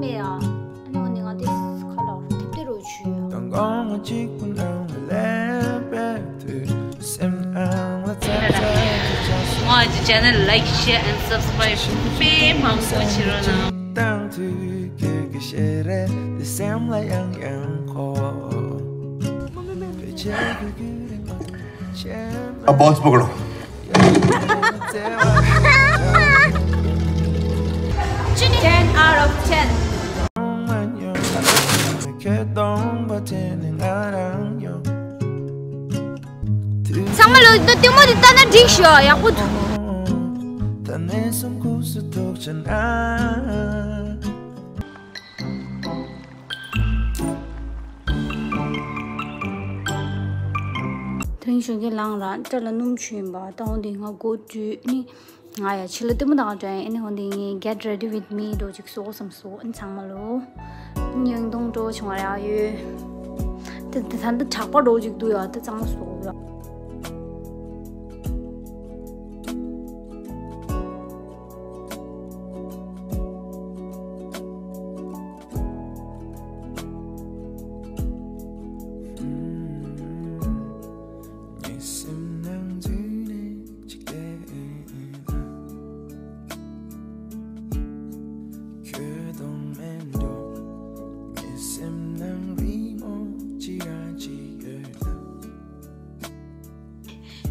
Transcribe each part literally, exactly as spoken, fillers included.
མེད་ཡ། ཨ་ནི་འོ་ནི་ང་དེ་ཁ་ལག་ཐེབས་ཏེ་རོ་ཆུ་ཡ། ང་ཅི་ཅན་ནེལ་ལའིག་ཤེར་ཨེན་ཌི་སབ་སི་ཀ་རའིབ་དཔེ་མང་པོ་བྱེད་རོགས་གནང་། अब बॉस पकड़ो। Ten out of ten. ཚང་མ་ལོ་ད་ལྟད་མོ་དེ་ལྟ་ན་འགྲིག་ཤག་ཡག་པོ་འདུག་དེ་རིང་ཞོགས་ཀས་ལངས་ར་སྐྲ་ལ་སྣུམ་བྱུགས་ཡིན་པ། ད་འོ་འདི་ང་སྒོ་བརྒྱུད་ནི་ང་ཡ་ཕྱི་ལ་ལྟད་མོ་ལྟ་ག་འགྲོ་ཡིན། ཨ་ནི་འོ་འདི་ངས་Get Ready With Me འགྲོ་ཅིག་བཟོ་བསམ་སོང་། ཨ་ནི་ཚང་མ་ལོ་ཉིང་དོང་འགྲོ་བྱུང་བ་ར་ཡོད། ད་ད་ད་གྲགས་པ་འགྲོ་ཅིག་འདུག་ཡ། ད་གཙང་མ་བཟོ་དགོས་ཡ།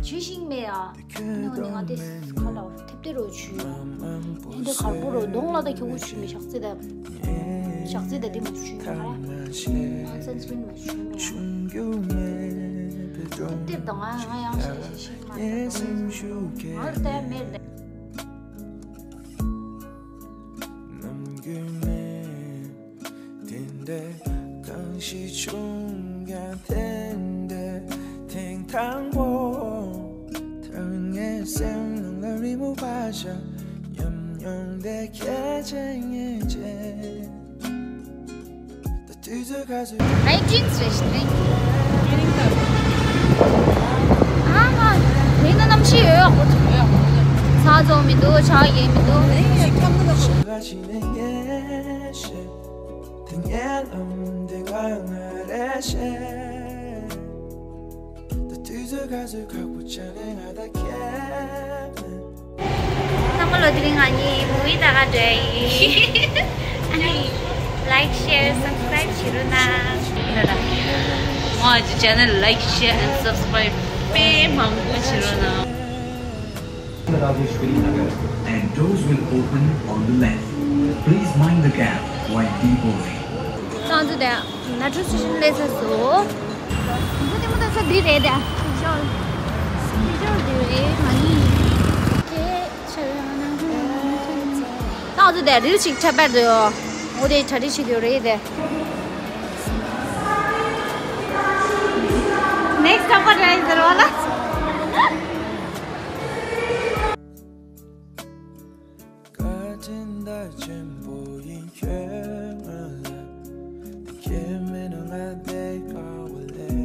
ཇུས་ཤིག་མེད་ཡ། ཨ་ནི་འོ་ནི་ང་དེ་ཁ་ལག་ཐེབས་ཏེ་རོ་ཆུ་ཡ། ཨེ་འདི་གར་པོ་རོ་གདོང་ལ་ད་ཁྱོ་བོ་ཆུ་མེད། ཞག་རྩི་ད་ཞག་རྩི་ད་དེ་མ་ཆུ་མེད་ག་ར། ང་སན་སི་ཀྲིན་མ་ཆུ་མེད་ཡ། ཐེབས་ད་ང་ང་ཡང་ཤེས་ཤེས་ཤེས་མ་ད་ང་ལ་ད་མེད་ད། དེ་འདྲའི་གང་ཞིག་བྱུང་ཀྱང་དེ་འདྲའི་ཐེངས་དང་པོ། ཐར་ངའི་སེམས་ནང་ལ་རི་མོ་བ་ཤ་ཉམས་མྱོང་དེ་ཁྱེད་ཆེ་ངེས་ཆེ། ད་དུས་ཚོད་ག་ཚོད་ངའི་ཌི་རིང་རེད་ཤི་ནི། ཨ་མ། དེ་ན་གནམ་གཤིས་ཡོད་ཡག་པོ་འདུག་ཚ་ཚོ་མི་འདུག་ཆ་ཡེ་མི་འདུག་དེ་ངའི་ལམ་དེ་ང་ང་རེ་ཤེས། ད་དུས་ཚོད་ག་ཚོད་ཁག་པོ་ཆགས་ནས་ང་ད་ཁྱེད་ཚང་མ་ལོ་དེ་རིང་ང་གཉིས་མུ་བི་ལྟ་ག་འགྲོ་ཡ་ཡིན། ཨ་ནི་ལའིག་ཤེར་སབ་སི་ཀ་རའིབ་བྱེད་རོགས་གནང་། ང་གི་ཆེ་ནལ་ལའིག་ཤེར་ཨེན་ཌི་སབ་སི་ཀ་རའིབ་དཔེ་མང་པོ་བྱེད་རོགས་གནང་། And doors will open on the left. Please mind the gap while deboarding. ཏང་ཙུ་དེ་མེ་ཊོ་སི་ཊེ་ཤན་སླེབས་ཚར་སོང་། ད་ལྟད་མོ་ལྟ་ས་འདི་རེད་དེ། ཕིག་ཅར། ཕིག་ཅར་འདི་རེད་མ་ནི། ཏང་ཙུ་དེ་རིལ་ཞིག་ཆ་པར་དུ་ཡོད། འོ་དེ་གྲ་སྒྲིག་བྱེད་དུ་རེད་དེ། ནེག་སི་ཊི་ཊོག་པར་རེད་ཟེར་བ་ལ། བཀའ་དྲིན་རྟགས་ཆེན་པོ་ཡིན་ཁྱོད་ང་ལ། དེ་ཁྱེད་མེད་ན་ང་བསྡད་དཀའ་བ་ལས།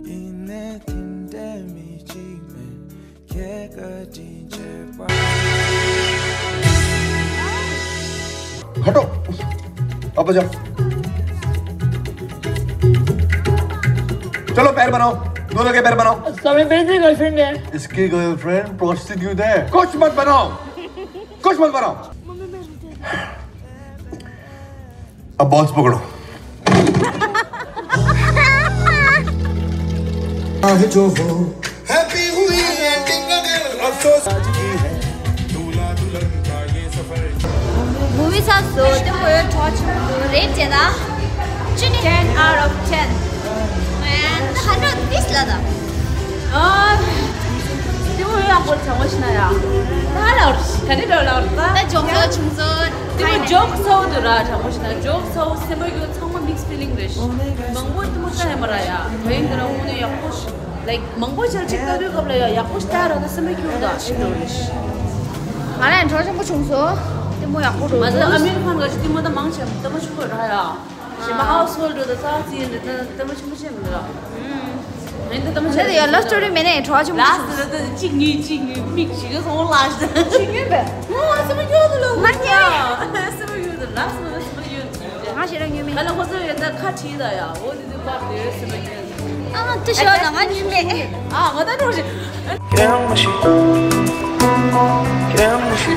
ཡིན་ནའི་དེ་འདྲའི་མི་གཅིག་མེད་ཁྱེད་བཀའ་དྲིན་ཆེ་བ། हटो। अब बजाओ। चलो, पैर बनाओ। दोनों के पैर बनाओ। सर, मेरी गर्लफ्रेंड है। इसकी गर्लफ्रेंड प्रोस्टिट्यूट है। कुछ मत बनाओ। कुछ मत बनाओ। अब बॉल्स पकड़ो। चाहे जो हो। हैप्पी हुई है टिंगा गर्ल, अफसोस आज की है। दूल्हा दुल्हन का ये सफर। Movie ས་སོ་དེ་མོ་ཡོད་གྲོགས་ཆུང་དུ་རེད་ཅེ་ན། ཅི་ནི། Ten out of ten. Man, hundred piece ལ་ད། ཨ། དེ་མོ་ཡོད་ཡག་པོ་བྱ་བ་ཤི་ན་ཡ། ད་ལ་ག་རེ་ལ་ལ་ད། ད་ཇོག་ཚོ་ཆུང་ཚོ། དེ་མོ་ཇོག་ཚོ་དུ་ར་བྱ་བ་ཤི་ན་ཇོག་ཚོ་སེམས་པ་ཡོད་ཚང་མ་mixed feeling རེད་ཤི། མང་པོ་དེ་མོ་ཤ་ཡ་མ་ར་ཡ། ད་ཡིན་དེ་ར་འོ་ནི་ཡག་པོ་ཤི། Like མང་པོ་ཆར་ཅིག་ལྟ་དུས་སྐབས་ལ་ཡ་ཡག་པོ་ཤི་ད་ར་ད་སེམས་པ་ཁྱུག་ད་ཤི་འགྲོ་རེད་ཤི། ང་རང་གྲོགས་ཆེན་པོ་བྱུང་སོང་། དེ་མོ་ཡག་པོ་འགྲོ། ང་ཚོ་ཨ་མེ་རི་ཁན་ག་ཅིག་དེ་མོ་ད་མང་ཆེ་ལྟད་མོ་ཆུང་པོ་ར་ཡ། གཞན་པ་ཧའུ་སི་ཧོལ་འགྲོ་ད་ས་ཚིག་ཡིན་འདྲ་ད་ལྟད་མོ་ཆུང་པོ་ཆེ་མི་འདུག་ར། ཡིན་ད་ལྟད་མོ་ཆེ་ཡ་love story མེད་ནས་གྲོགས་ཆུང་པོ། Last ལ་ད་གཅིག་གཉིས་གཅིག་གཉིས་མིག་ཞིག་ག་སོང་last། གཅིག་གཉིས་པས། ངོ་ཨ་སེམས་ཡོད་དུ་ལ་ང་ཉེ། སེམས་ཡོད་དུ་ལ། ང་ཞེ་དྲག་ཉོས་མེད། ཁ་ལ་ཁོ་ཚོ་ཡོད་ད་ཁ་བྲིས་ད་ཡ། འོ་དེ་དུས་པར་དེ་སུ་ལ་ཉོས། ཨ་ཏི་ཤོ་ད་ང་ཉོས་མེད། ཨ་ང་ད་འགྲོ་ཞིག་ཁྱེད་རང་མ་ཤི། ཁྱེད་རང་མ་ཤི།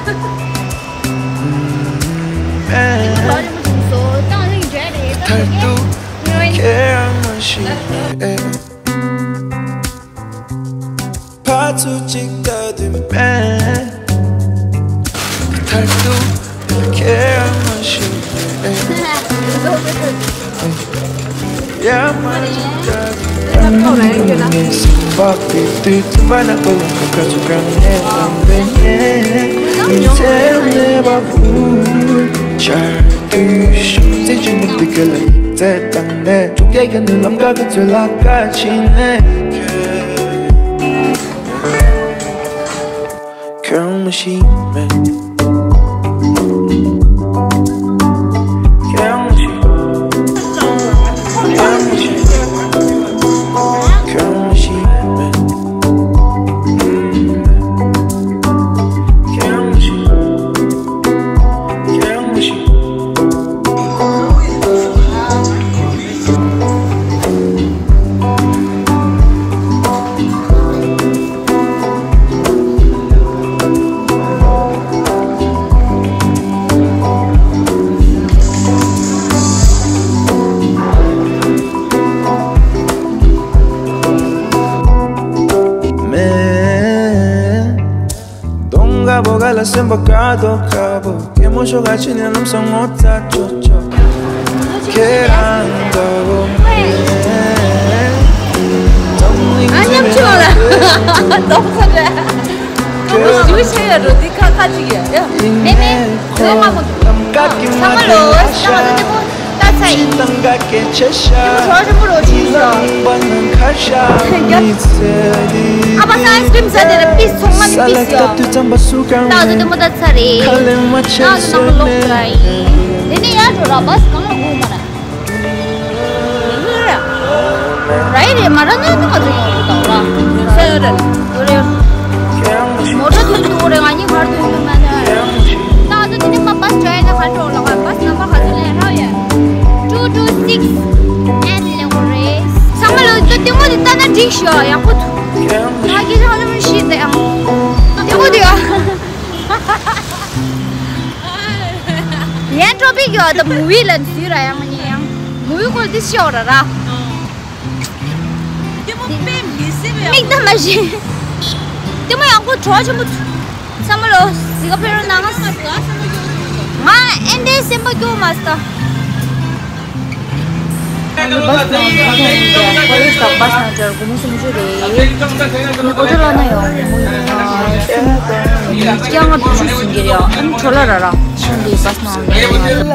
ཐར་ཏུ་ཁྱེད་རང་མ་ཤི། ཕར་ཚུར་གཅིག་ལྟ་དུས་མེད། མཐར་ཐུག་ཁྱེད་རང་མ་ཤེས། ཡ་མ་ཅིག་ལྟ་དུས་མེད། སེམས་པ་པའི་དུས་ཚོད་པ་ན་ཁོ་ཡང་ཁ་ཁ་ཚུར་གང་ནས་བཏང་བས་ཉེ། མི་ཚེ་ལས་པ་འུར་ཆར་དུས་ཤུགས་རྩེ་གཅིག་མི་འདུག་ག་ལ་ཡིག་ཚད་བཏང་ནས་ཆུ་སྐྱེས་ཀྱི་ནི་ལམ་ཁ་གི་ཚོད་ལ་ཁ་ཕྱིན་ནས། ཁྱོད་མ་ཤེས་མེད། ཁྱོད་མ་ཤེས། ཁྱོད་མ་ཤེས། ཁྱོད་མ་ཤེས་མེད། ཁྱོད་མ་ཤེས། ཁྱོད་མ་ཤེས། མེད། གདོང་དཀར་པོ་ག་ལ་སེམས་པ་དཀར་མདོག་དཀར་པོ། སྐྱེད་མོ་ཤོག་ག་ཕྱི་ནས་ལམ་སང་ངོ་ཚ་ཆོག་ཆོག་ཁྱེད་རང་འདྲ་བོ་མེད། ཨ་མཉམ་ཆུང་ལ་གདོང་ཚ་རེད། གདོང་ཞུ་ཤེས་ཡ་རོ་འདི་ཁ་ཁ་ཅིག་ཡ་ཡ། མེད་མེད། ཁོ་ལམ་ཀག་གི་མ་དེ་ལ་ཤ། ད་ཚ་ཡིན། ད་ང་སྐད་ཆ་ཤ། ཡུ་ཚོ་ཞིམ་པོ་རོ་ཆུ་ཤོ། ལམ་པ་ནང་ཁ་ཤ་མི་ཚེ་འདི། ཨ་པ་ས་ཨའི་སི་ཀྲིམ་ཟ་དེ་ར་པིས་ཚོང་མ་ནི་པིས་ཡོ། ད་ཚོ་དེ་མོ་ད་ཚ་རེད། ད་ཚོ་ནང་ལོག་ག་ཡིན། དེ་ནས་ཡར་འགྲོ་ར་བ་སི་གང་ལ་སྒུག་མ་ར། རའི་རེད་མ་ར་ན་ད་ང་ཚོ་ཡོང་རུ་དང་ར། ས་ཡོད་རེད། ཡོད་རེད། མོ་ཊ་དུ་དུ་རེད། ང་གཉིས་བར་དུ་ཡོང་གི་མ་ནི་ར། ད་ང་ཚོ་དེ་ནས་མ་བ་སི་ཇོ་ཡིན་ན་ག་འགྲོ་ལ་ག་བ་སི་ནམ་བར་ག་ཚོད་ལེན་ར་ཡ། two two six ཨེན་ལེན་གོ་རེད། ཚང་མ་ལོ་ད་ལྟད་མོ་དེ་ལྟ་ན་འགྲིག་ཤོག་ཡག་པོ་འདུག་ང་གི་ཧ་ལམ་ཤི་ད་ཡང་ལྟད་མོ་དེ་ཡ། ཡན་ཀྲོ་པིག་ཡོད་ད་མུ་བི་ལ་འཛུལ་ར་ཡང་ཉེ་ཡང་མུ་བི་ཁོལ་ཏི་ཤོག་ར་ར། ལྟད་མོ་དཔེ་མི་སྲིད་པའི་མིག་ལྟ་མ་ཤེས། ལྟད་མོ་ཡག་པོ་གྲོགས་ཆེན་པོ། བསམ་བློ་ཟི་ག་ཕེ་རོ་ནང་ང་ཨེ་འདྲའི་སེམས་པ་སྐྱོ་མ་སྟ། ཨ་ནི་བ་སི་ནང་ནས་ཐོན་ཏེ་ཀོ་ལེཇ་དང་བ་སི་ནང་འབྱོར་སྒོར་མོ་སུམ་ཅུ་རེད། ཨ་ནི་ཨོ་ཊོ་ལ་ན་ཡང་སྒོར་མོ་ཡིན་ན་སུམ་བརྒྱ་ལྔ་བཅུ་ཞིག་ཟིན་གྱི་རེད། ཨ་ནི་ཁྲོ་ལ་ར་ར་ཁོང་གི་བ་སི་ནང་ནས་ཡོང་བ་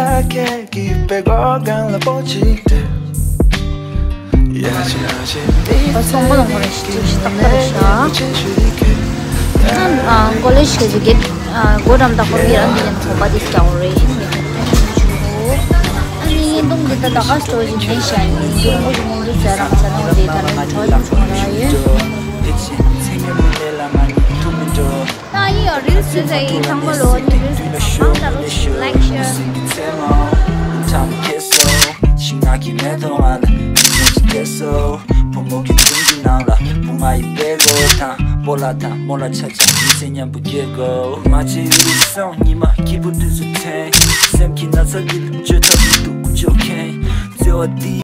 རེད། ཚོང་པ་ལ་ངོ་རེ་ཞིག་ཅིག་ཞིག་བཏགས་པ་རེད་ཤག་ཨ་ཀོ་ལེཇ་གི་གེ་སྒོ་འགྲམ་དང་ཁོར་གྱི་རང་གི་ཡང་ཚོང་པ་དེ་སྐྱ་བོ་རེད། ཨ་ནི་ཡིན་གཏོང་འདི་ལྟ་ད་ག་སྤྲོ་ཞིག་ནས་ཤ་ཡིན་འདི་རིང་པོ་ཞིག་ངོ་རེ་ཟ་རང་ཟ་ནོ་རེད། ད་ནི་གྲོགས་ཡིན་ཚོང་ར་ཡོད། ད་ཡིན་ཡང་རིལ་སི་བཟོས་ཡིན། ཚང་མ་ལོ་ནི་རིལ་སི་མང་ལྟ་རོགས། ལའིག་ཤེར།